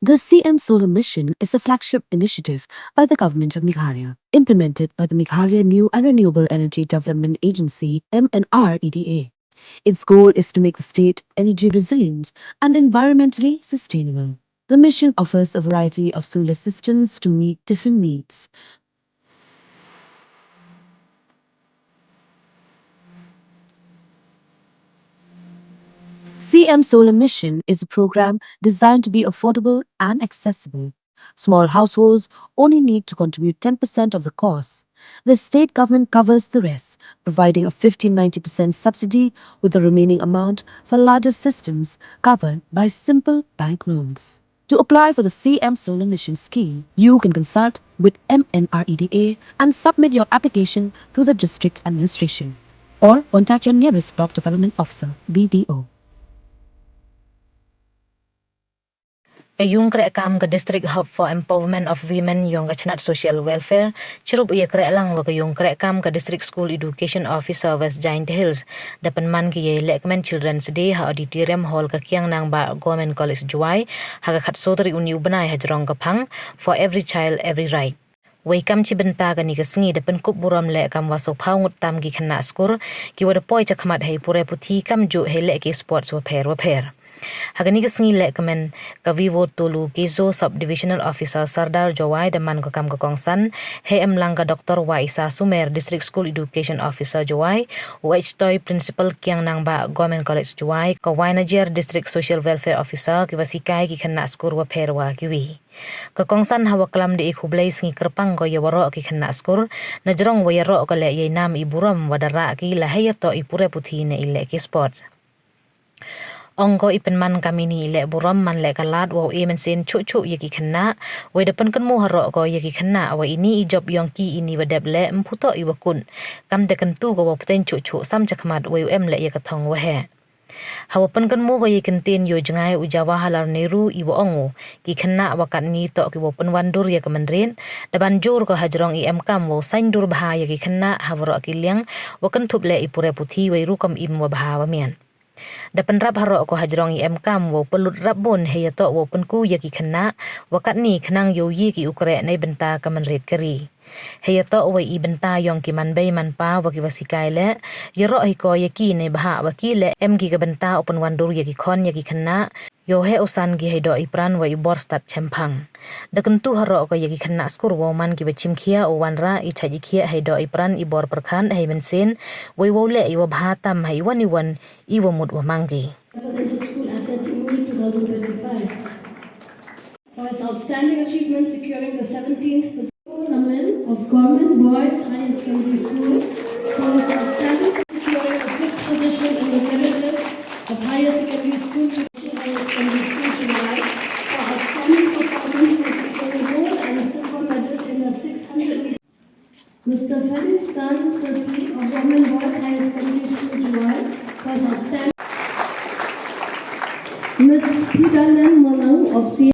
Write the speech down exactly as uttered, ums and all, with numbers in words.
The C M Solar Mission is a flagship initiative by the Government of Meghalaya, implemented by the Meghalaya New and Renewable Energy Development Agency, M N R E D A. Its goal is to make the state energy resilient and environmentally sustainable. The mission offers a variety of solar systems to meet different needs. C M Solar Mission is a program designed to be affordable and accessible. Small households only need to contribute ten percent of the cost. The state government covers the rest, providing a fifty ninety percent subsidy, with the remaining amount for larger systems covered by simple bank loans. To apply for the C M Solar Mission scheme, you can consult with M N R E D A and submit your application to the district administration, or contact your nearest block development officer, B D O. Ka yung krehkaam ka District Hub for Empowerment of Women yong ka chnat Social Welfare chirup ya krehlang wa ka yung krehkaam ka District School Education Officer West Jaintia Hills da pynman ki yei lehkmen Children's Day ha Auditorium Hall ka Kiang Nangbah Government College Jowai ha ka khatsoo tarik uni u bnai hajrong ka phang For Every Child, Every Right. Wei kam chi bynta kani ka sngi da pynkup burom leh kam wa soophaw ngut tam ki khynnah skur ki wa da poi chakhmat hei pure puthi kamjooh hei leh ki sports wapher wapher. Ha kani ka sngi lehkmen ka Vivo Tolu Kezo, Sub Divisional Officer Sardar Jowai, da man ko kam ka kongsan, hei emlang ka Doctor Waisa Sumer, District School Education Officer Jowai, u H Toi, Principal Kiang Nangbah Government College Jowai, ka Wainajer, District Social Welfare Officer, ki wa sikai ki khynnah skur wapher wa kiwi. Ka kongsan ha wa klam da e khublei sngi kyrpang ko ya waroh ki khynnah skur, najrong wa yaroh ko leh yei nam i burom wa da rah ki la hei yatoh i pure puthi ne i leh ki sport. Ong ko i pynman kam ini i leh burom man leh ka lad wow e mynsiem chuh chuh ya ki khynnah, wei da pynkynmaw haroh ko ya ki khynnah wa ini i jop yong ki ini wa dep leh ym pu toh i wa kut. Kam da kyntu ko wow pteiñ chuh chuh sam chakhmat wei u em leh ya ka thong waheh. Ha wa pynkynmaw ko yei kyntien yow jngai u Jawaharlal Nehru i wa ong u, ki khynnah wa katni toh ki wow pynwandur ya ka mynried, da ban jur ko hajrong i emkam wow saiñdur bha ya ki khynnah ha waroh ki liang, wa kynthup leh i pure puthi wei rukom im wa bha wa miat. Da pynrap haroh ko hajrong i emkam wow pynlut rap bun hei yatoh wow pynku ya ki khynnah, wa katni khnang yow ye ki u kreh nei bynta ka mynried ka ri. Hei yatoh wei i bynta yong ki manbei manpa wa ki wa sikai leh, yaroh hi ko ya ki nei bhah wa ki leh em ki ka bynta u pynwandur ya ki khon ya ki khynnah, yow heh u san ki hei doh i pran wa i bor stad chemphang. Da kyntu haroh ko ya ki khynnah skur wow man ki wa chimkhia u wanrah i chait i khiah hei doh i pran i bor pyrkhat hei mynsiem, wei wow leh i wa bha tam hei i wan i wan i wa mut wa mang ki. Elementary School at thirty May two thousand twenty-five. For his outstanding achievement securing the seventeenth position. Lamin of Government Boys Higher Secondary School for his outstanding securing the fifth position in the merit list of Higher Secondary School, Higher Secondary School Jowai, for outstanding performance for securing gold and silver medal in the six hundred meter. Mister Felix San Sati of Government Boys Higher Secondary School Jowai for his outstanding. Miss Pidalen Monang of C